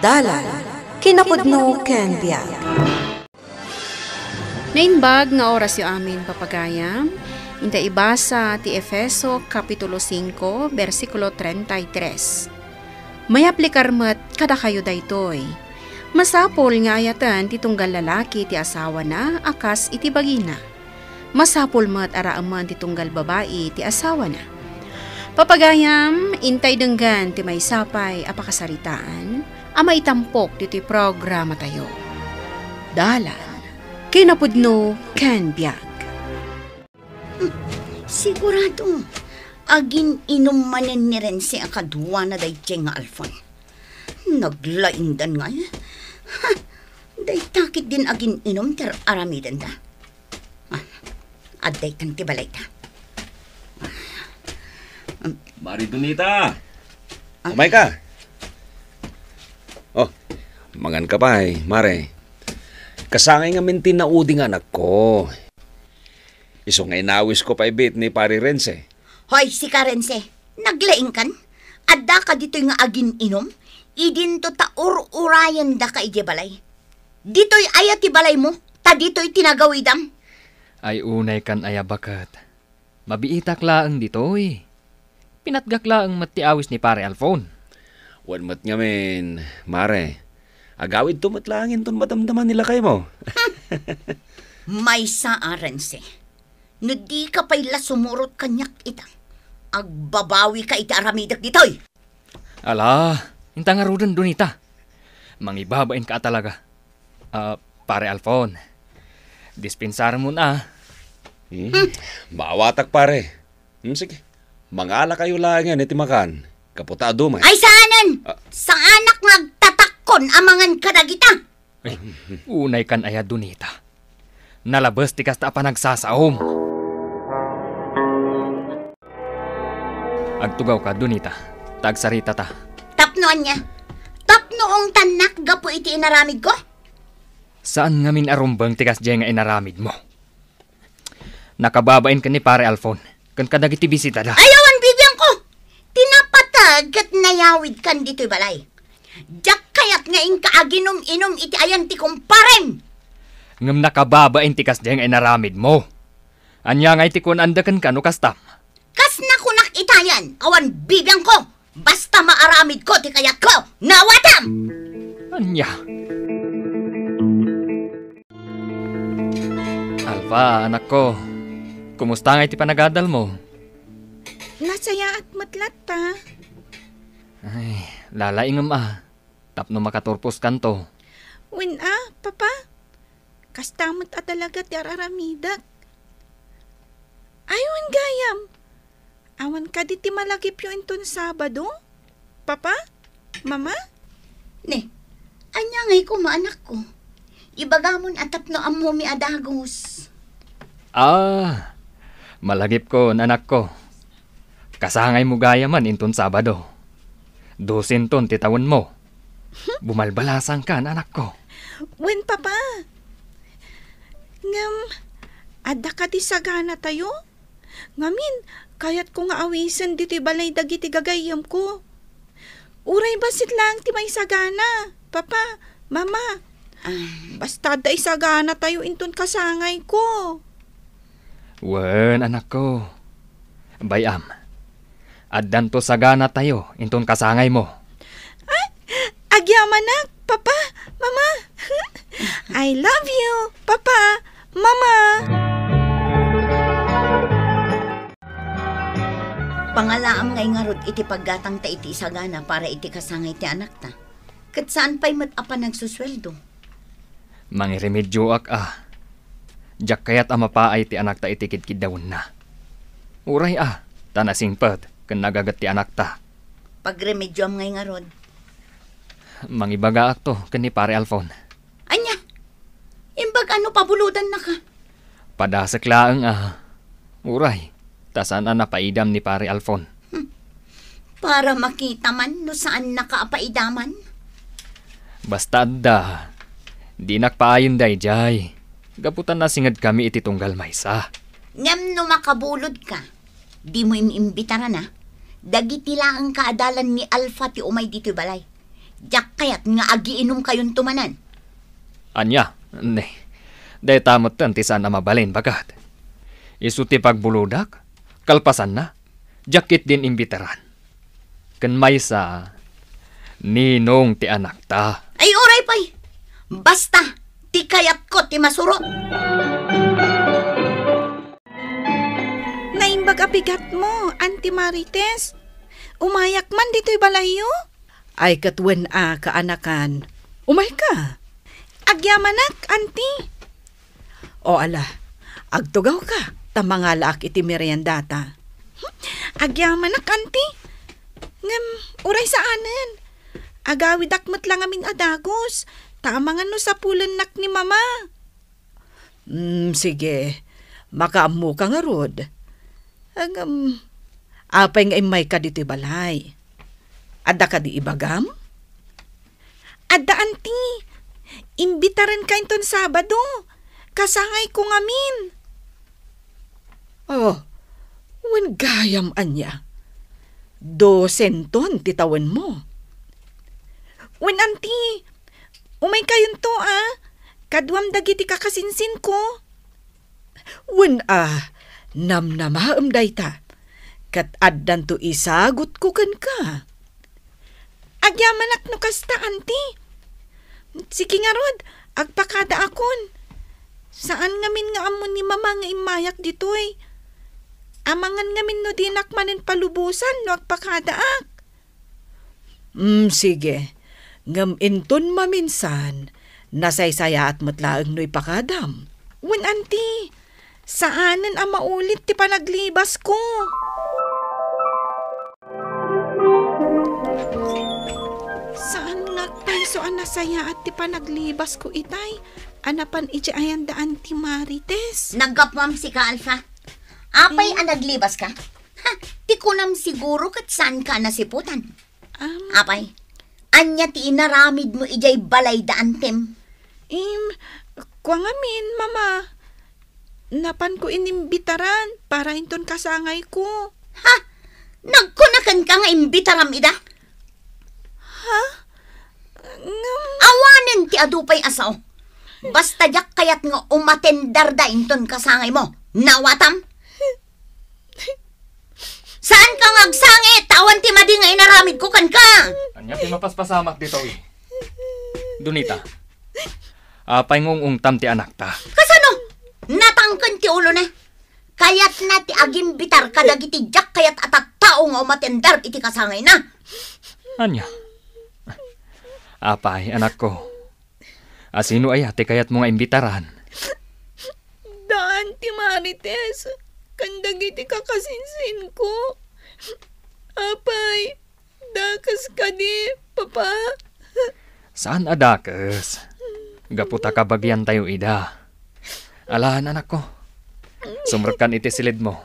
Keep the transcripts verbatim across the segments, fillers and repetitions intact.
Dalan, kinapudno ken biag. Naimbag nga orasyo amin, papagayam. Inta ibasa ti Efeso Kapitulo singko, bersikulo treinta y tres. Mayaplikar met kadakayo daytoy. Masapul nga ayaten ti tunggal lalaki ti asawana a kas iti bagina. Masapul met a raemen ti tunggal babai ti asawana. Papagayam, intay denggen ti maysa pay a pakasaritaan a maitampok ditoy programatayo. Dalan, kinapudno ken biag. Sigurado, agin-inum manen ni Rense a kaduana daydiay nga Alfon. Naglaingdan ngay. Ha! Dayta ketdin agin-inum ti ar-aramidenda. Ah, adda itan ti balayda. Mari Donita! Ah. Umayka! Oh, manganka pay, Mare. Kasangay ngamin ti naudi nga anakko. Isu nga inawisko pay met ni Pare Rense. Hoy, sika, Rense, naglaingkan? Addaka ditoy nga agin-inum? Idinto ta ur-urayendaka idiay balay. Ditoy aya ti balaymo, ta ditoy ti nagawidam? Ay, unaykan aya baket. Mabiitak laeng ditoy. Pinatgak laeng met ti awis ni Pare Alfon. Wen met ngamin, Mare. Agawidto met laeng inton madamdama ni lakaymo. Maysa a, Rense. No dika pay la sumurot kaniak ita, agbabawika iti aramidek ditoy. Ala, inta ngaruden, Donita. Mangibabainka a talaga. Ah, Pare Alfon, dispensaremon a. Hmm? Maawatak, pare. Hmm, sige. Mangalakayo laengen iti makan. Gapu ta adu met. Ay, saanen! Ah. Saanak nga agtatakkon a mangan kadagita. Ay, unaykan aya, Donita. Nalabes ti kasta a panagsasaom. Agtugawka, Donita, ta agsaritata. Tapno ania? Tapno ungtannak gapu iti inaramidko? Saan ngamin a rumbeng ti kasdiay nga inaramidmo. Nakababain ken ni Pare Alfon ken kadagiti bisitada. Ay, awan bibiangko! Ti napateg ket nayawidkan ditoy balay. Diak kayat nga inka aginum-inum iti ayan ti kumparem! Ngem nakababain ti kasdiay nga inaramidmo. Ania ngay ti kunaanda kenka no kastam? Kas nakunak itayan, awan bibiangko! Basta maaramidko ti kayatko! Naawatam! Ania? Alfa, anakko, kumusta ngay ti panagadalmo? Nasayaat met latta. Ay, lalaingem a, tapno makaturposkanto. Wen a, Papa. Kasta met a talaga ti ar-aramidek. Ay, wen gayam. Awan kadi ti malagipyo inton Sabado? Papa? Mama? Ne, ania ngay koma, anakko? Ibagamon a tapno ammomi a dagus. Ah, malagipkon, anakko. Kasangaymo gayamen inton Sabado. Dosenton ti tawenmo. Bumalbalasangkan, anakko. Wen, Papa. Ngem, adda kadi saganatayo? Ngamin, kayatko nga awisen ditoy balay dagiti gagayyemko. Uray bassit laeng ti maisagana, Papa, Mama. Ah. Basta adda isaganatayo inton kasangayko. Wen, anakko. Bay-am, addanto saganatayo inton kasangaymo. Ah, agyamanak, Papa, Mama. I love you, Papa, Mama. Pangalaam ngay ngarud iti paggatangta iti isagana para iti kasangay ti anakta. Ket saan pay met a panagsusueldo. Mangiremedioak a. Diak kayat a mapaay ti anakta iti kidkiddawenna. Uray a, ta nasingpet ken nagaget ti anakta. Pagremedioam ngay ngarud. Mangibagaakto ken ni Pare Alfon. Ania? Imbag a no pabulodannaka? Padasek laeng a. Uray, ta saan a napaidam ni Pare Alfon. Hmm. Para makita man no saannaka a paidaman. Basta adda, dinak paayen daydiay. Gapu ta nasingedkami iti tunggal maysa. Ngem no makabulodka, dimo im-imbitarana. Dagiti laeng kaadalan ni Alfa ti umay ditoy balay. Diak kayat nga agiinumkayonto manen. Ania? Ne, dayta metten ti saan a mabalin, baket. Isu ti pagbulodak, kalpasanna, diak ketdin imbitaran. Ken maysa, ninong ti anakta. Ay, uray pay. Basta, ti kayatko ti masurot. Naimbag a bigatmo, Auntie Marites. Umayak man ditoy balayyo? Ay, ket wen a, kaanakan. Umayka. Agyamanak, Auntie. O, ala, agtugawka, ta mangalaak iti meriendata. Agyamanak, Auntie. Ngem, uray saanen. Agawidak met la ngamin a dagus, ta amangan no sapulennak ni Mama. Mm, sige. Makaammoka ngarud. Ngem, apay nga immayka ditoy balay? Adda kadi ibagam? Adda, Auntie. Imbitarenka inton Sabado. Kasangayko ngamin. Oh, wen gayam ania? Dosenton ti tawenmo. Wen, Auntie. Umaykayonto, a. Kaduam dagiti kakasinsinko. Wen a, namnamaem dayta, ket addanto isagutko kenka. Agyamanak no kasta, Auntie. Sige ngarud, agpakadaakon. Saan ngamin nga ammo ni Mama nga immayak ditoy. Amangan ngamin no dinak manen palubosan no agpakadaak. Mm, sige. Ngem inton maminsan, nasaysayaat met laeng no ipakadam. Wen, Auntie, saanen a maulit ti panaglibasko. Saan nga payso a nasayaat ti panaglibasko itay a napan idiay ayan da Auntie Marites? Naggapuam sika, Alpha. Apay a naglibaska? Ha, ti kunam siguro ket saanka a nasiputan. Am. Apay, ania ti inaramidmo idiay balay da Antem? Im, kua ngamin, Mama. Napanko inimbitaran para inton kasangayko. Ha? Nagkuna kenka nga imbitaram ida? Ha? Ngem awanen ti adu pay a sao. Basta diak kayat nga umatenderda inton kasangaymo. Nawatam? Saanka nga agsangit, ta awan ti madi nga inaramidko kenka. Ania ti mapaspasamak ditoy? Donita, apay nga ung-ungtam ti anakta? Kasano? Natangken ti ulona. Kayatna ti agimbitar kadagiti diak kayat a tattao nga umatender iti kasangayna. Ania? Apay, anakko. A sino aya ti kayatmo nga imbitaran? Daan ti Marites, ken dagiti kakasinsinko. Apay, dakes kadi, Papa? Saan a dakes. Gapu ta kabagiantayo ida. Alaen, anakko. Sumrekkan iti silidmo.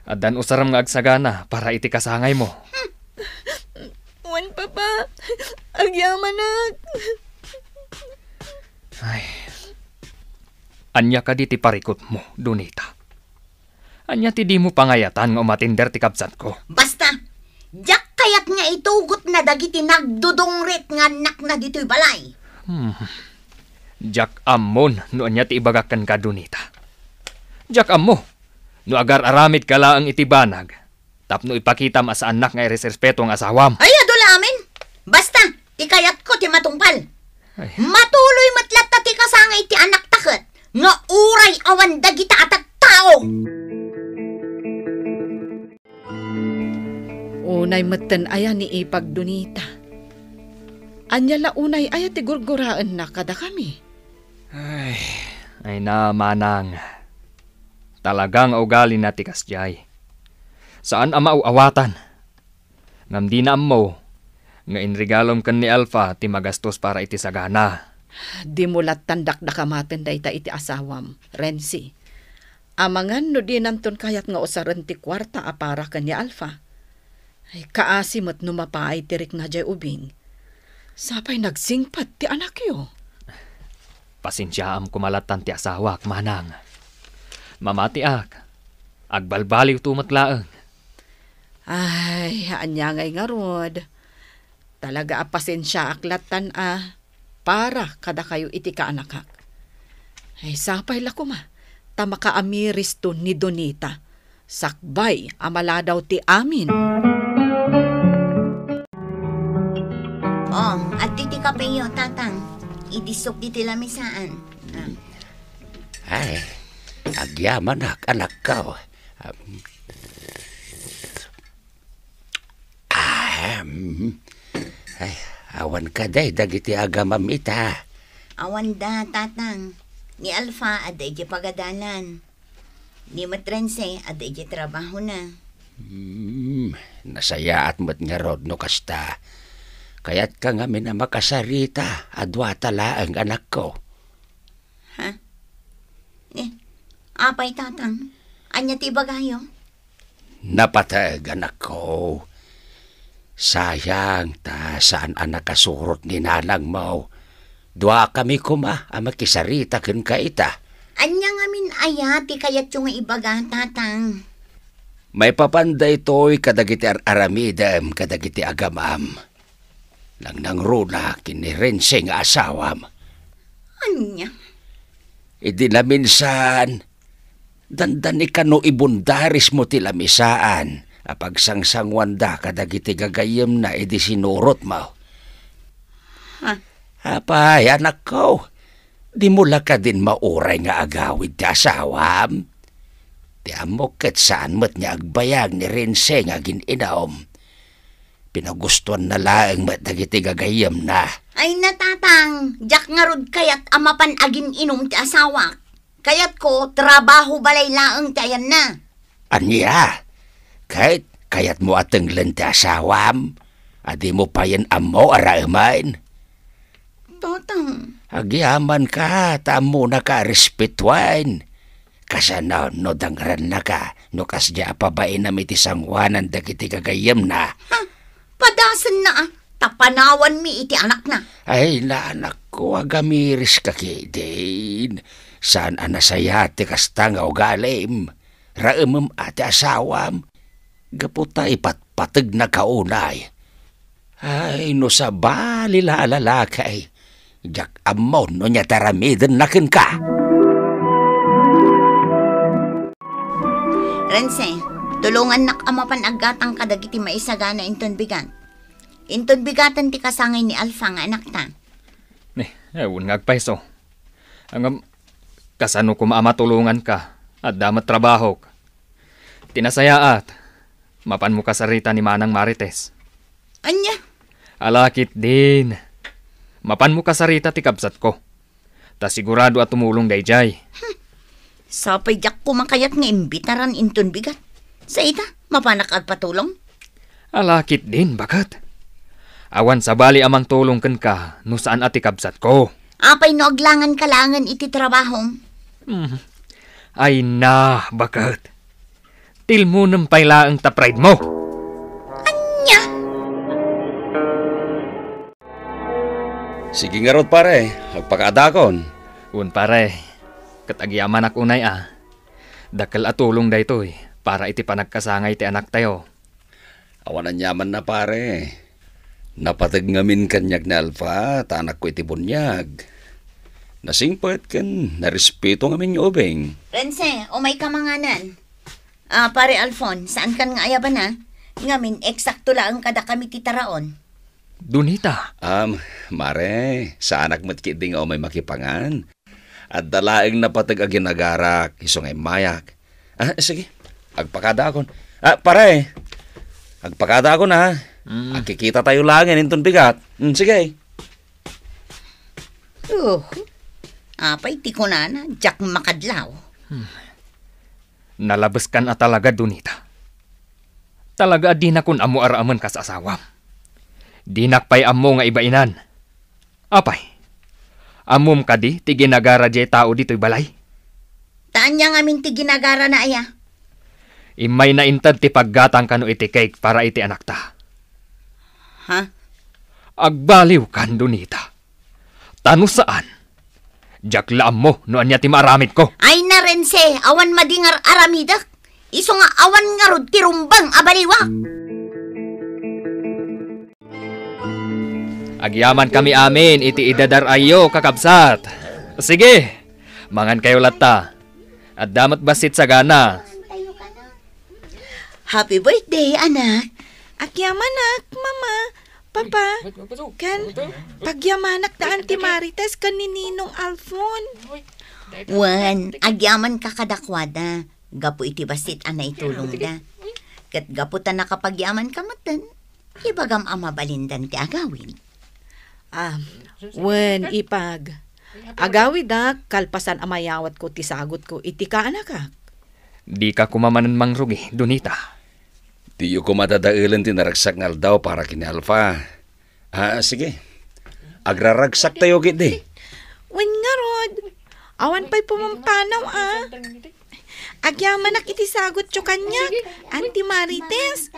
Addan usarem nga agsagana para iti kasangaymo. Wen, Papa, agyamanak. Ay. Ania kadi ti parikutmo, Donita? Ania ti dimo pangayatan nga umatender ti kabsatko? Basta, diak kayat nga itugotna dagiti nagdudungrit nga annakna ditoy balay. Hmm. Diak ammon no ania ti ibagak kenka, Donita. Diak ammo no agar-aramidka laeng iti banag tapno ipakitam a saannak nga iresrespeto nga asawam. Ay, adu la amin. Basta, ti kayatko ti matungpal. Ay. Matuloy met latta ti kasangay ti anakta ket nga uray awan dagita a tattao. Unay metten aya ni Ipag Donita. Ania la unay aya ti gurguraenna kadakami? Ay, ay na, manang. Talaga nga ugalina ti kasdiay. Saan a maaw-awatan. Ngem dina ammo nga inregalom ken ni Alpha ti magastos para iti sagana. Dimo lattan dakdakamaten dayta iti asawam, Renzi. Amangan no dinanton kayat nga usaren ti kuarta a para ken ni Alpha. Ay, kaasi met no mapaay ti rikna diay ubing. Sapay nagsingpet ti anakyo. Pasensiaam koma lattan ti asawak, manang. Mamatiak. Agbalbaliwto met laeng. Ay, ania ngay ngarud? Talaga a pasensiaak lattan a para kadakayo iti kaanakak. Ay, sapay la koma, ta makaamiristo ni Donita. Sakbay a maladaw ti amin. Oh, adtoy ti kapeyo, Tatang. Idisok ditoy lamisaan. Ah. Ay, agyamanak, anakko. Ahem. Ay, awan kadi dagiti agamam ita? Awanda, Tatang. Ni Alfa, adda idiay pagadalan. Ni met Rense, adda idiay trabahona. Hmm, nasayaat met ngarud no kasta. Kayatka ngamin a makasarita a duata laeng, anakko. Ha? Eh, apay, Tatang? Ania ti ibagayo? Napateg, anakko. Sayang ta saan a nakasurot ni nanangmo. Duakami koma a makisarita kenka ita. Ania ngamin aya ti kayatyo nga ibaga, Tatang? Maipapan daytoy kadagiti ar-aramidem kadagiti agamam. Nangnangruna ken ni Rense nga asawam. Ania? Idi naminsan, dandani kano ibundarismo ti lamisaan a pagsangsanguanda kadagiti gagayyemna idi sinurotmo. Ha? Apay, anakko, dimo la kadin mauray nga agawid ti asawam? Ti ammok ket saan met nga agbayag ni Rense nga agin-inum. Pinagustoanna laeng met dagiti gagayyemna. Ay na, Tatang, diak ngarud kayat a mapan agin-inum ti asawak. Kayatko, trabaho balay laeng ti ayanna. Ania? Ket kayatmo a tenglen ti asawam a dimo payen ammo a raemen? Tatang. Agyamanka ta ammonaka a respetuen. Kasano no dangrannaka no kasdiay a pabainam iti sanguanan dagiti gagayyemna? Ha? Padasenna, a, ta panawanmi iti anakna. Ay, na, anakko, agamiris ka ketdin. Saan a nasayaat ti kasta nga ugalim. Raemem a ti asawam. Gapu ta ipatpategnaka unay. Ay, no sabali la a lalaki, diak ammo no ania ti aramidenna kenka. Rense, tulongannak a mapan aggatang kadagiti maisagana inton bigat. Inton bigaten ti kasangay ni Alfa nga anakta. Ni, awan nga agpayso. Ngem, kasano koma a matulonganka? Adda met trabahok. Ti nasayaat, mapanmo kasarita ni Manang Marites. Ania? Ala ketdin. Mapanmo kasarita ti kabsatko. Ta sigurado a tumulong daydiay. Hmm. Sapay diak koma kayat nga imbitaran inton bigat. Sa ita, mapanak agpatulong? Ala ketdin, baket. Awan sabali a mangtulong kenka no saan a ti kabsatko. Apay no aglanganka laengen iti trabahom? Hmm. Ay na, baket. Tilmonem pay laeng ta pride mo. Ania? Sige ngarud, pare, agpakaadakon. Wen, pare, ket agyamanak unay a. Dakkel a tulong daytoy para iti panagkasangay ti anaktayo. Awan aniamanna, pare. Napateg ngamin kaniak ni Alfa ta anakko iti buniag. Nasingpet ken narespeto ngamin ni Obeng. Rense, umayka manganan. Ah, Pare Alfon, saankan nga ayaban, a? Ngamin, eksakto laeng kadakami ti taraon. Donita. Am, mare, saanak met ketdi nga umay makipangan. Adda laeng napateg a ginagarak, isu nga immayak. Ah, sige. Agpakadaakon. Ah, pare. Agpakadaakon, ha. Mm. Agkikitatayo laengen inton bigat. Mm, sige. Oh, apay ti kunana, diak makadlaw. Hmm. Nalabeskan a talaga, Donita. Talaga a dinakon ammo a raemen kas asawam. Dinak pay ammo nga ibainan. Apay, ammom kadi ti ginagara diay tao ditoy balay? Ta ania ngamin ti ginagarana aya? Immayna inted ti paggatang kano iti cake para iti anakta. Ha? Agbaliwkan, Donita. Ta no saan, diak la ammo no ania ti maaramidko. Ay na, Rense, awan madingar aramidek. Isu nga awan ngarud ti rumbeng a baliwak. Agyamankami amin iti idadar-ayyo, kakabsat. Sige, mangankayo latta. Adda met bassit sagana. Happy birthday, anak. Agyamanak, Mama, Papa, ken pagyamanak da Auntie Marites ken ni Ninong Alfon. Wen, agyamanka kadakuada gapu iti bassit a naitulongda. Ket gapu ta nakapagyamanka metten, ibagam a mabalindan ti agawid. Ah, wen, ipag. Agawidak kalpasan a mayawatko ti sagutko iti kaanakak. Dika koma manen mangrugi, Donita. Diyo koma dadaelen ti naragsak nga aldaw para ken ni Alfa. Ah, sige. Agraragsaktayo ketdi. Wen ngarud, awan pay pumampanaw, ah. Agyamanak iti sagutyo kaniak, Auntie Marites.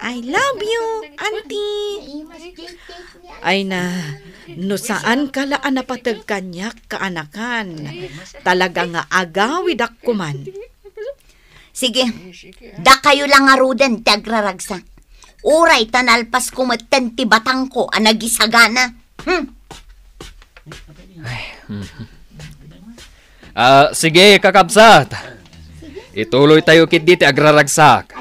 I love you, Auntie. Ay na, no saanka la a napateg kaniak, kaanakan, talaga nga agawidak koman. Sige, dakayo la ngaruden ti agraragsak. Uray ta nalpasko metten ti batangko a nagisagana. Hmm. Ay, mhm. Ah, sige, kakabsat. Ituloytayo ketdi ti agraragsak.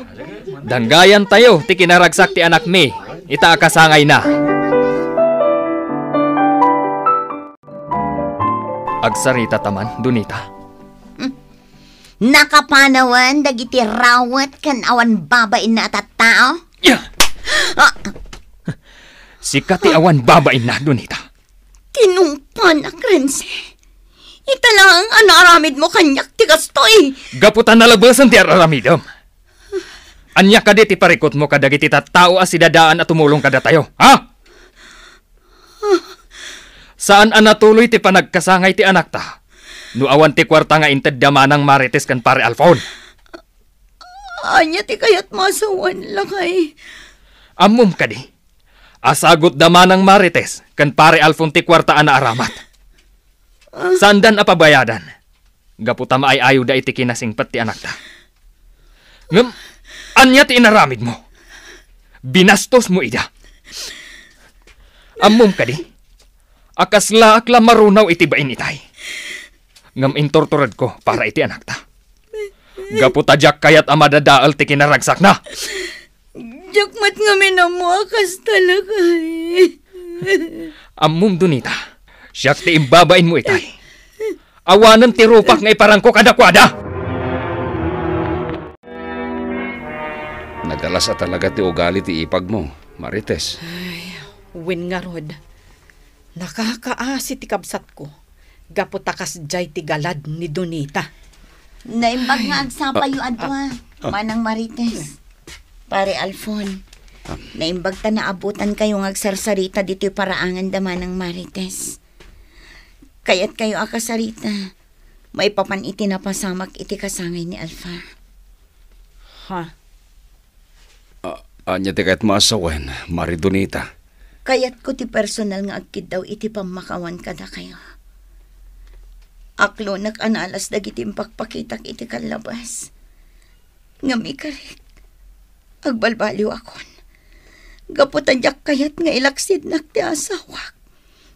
Danggayantayo ti kinaragsak ti anakmi, ita a kasangayna. Agsarita ta man, Donita. Hmm. Nakapanawan dagiti rawet ken awan babainna a tattao? Ya! Ah! Sika ti awan babainna, Donita. Tinungpanak, Rense. Ita laeng a naaramidmo kaniak ti kastoy. Gapu ta nalabesen ti ar-aramidem. Ania kadi ti parikutmo kadagiti tattao a sidadaan a tumulong kadatayo, ha? Saan a natuloy ti panagkasangay ti anakta no awan ti kuarta nga inted da Manang Marites ken Pare Alfon. Ania ti kayatmo a sawen, lakay? Ammom kadi a sagut da Manang Marites ken Pare Alfon ti kuarta a naaramat? Ah. Saandan a pabayadan gapu ta maay-ayoda iti kinasingpet ti anakta. Ngem, ania ti inaramidmo? Binastosmo ida. Ammom kadi a kaslaak la marunaw iti bain itay. Ngem inturturedko para iti anakta. Gapu ta diak kayat a madadael ti kinaragsakna. Diak met ngamin ammo a kasta, lakay. Ammom, Donita, siak ti imbabainmo itay. Awanen ti rupak nga iparangko kadakuada. Nagalas a talaga ti ugali ti ipagmo, Marites. Ay, wen ngarud. Nakakaasi ti kabsatko gapu ta kasdiay ti galad ni Donita. Naimbag nga agsapayo a dua, ah, Manang Marites. Pare Alfon, ah, naimbag ta naabutankayo nga agsarsarita ditoy paraangan da Manang Marites. Kayatkayo a kasarita maipapan iti napasamak iti kasangay ni Alfa. Ha? A-, ania ti kayatmo a sawen, Mari Donita? Kayatko ti personal nga agkiddaw iti pammakawan kadakayo. Aklonek a naalas dagiti impakpakitak iti kallabas. Ngem ikarik, agbalbaliwakon. Gapu ta diak kayat nga ilaksidnak ti asawak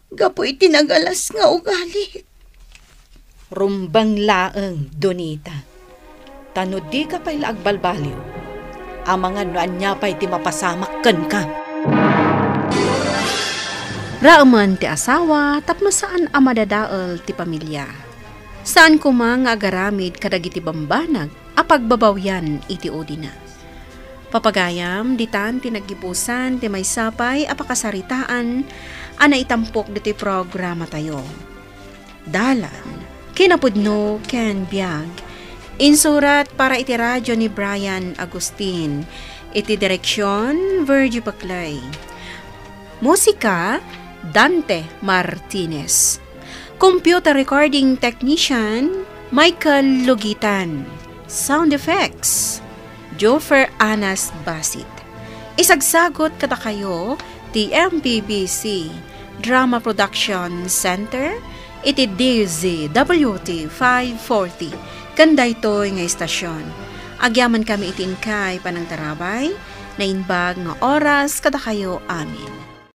gapu iti nagalas nga ugali. Rumbeng laeng, Donita. Ta no dika pay la agbalbaliw, amangan no ania pay ti mapasamak kenka. Raemen ti asawa tapno saan a madadael ti pamilia. Saan koma nga agaramid kadagiti bambanag a pagbabawian iti udina. Papagayam, ditan ti naggibusan ti maysa pay a pakasaritaan a naitampok ditoy programatayo. Dalan, kinapudno ken biag. Insurat para iti radio ni Brian Agustin. Iti direksion, Virgie Paclay. Musika, Dante Martinez. Computer recording technician, Michael Lugitan. Sound effects, Jofer Anas Basit. Isagsagot kadakayo ti M P B C Drama Production Center iti D Z W T five forty ken daytoy nga istasyon. Agyamankami iti inkay panangtarabay, naimbag nga oras kadakayo amin.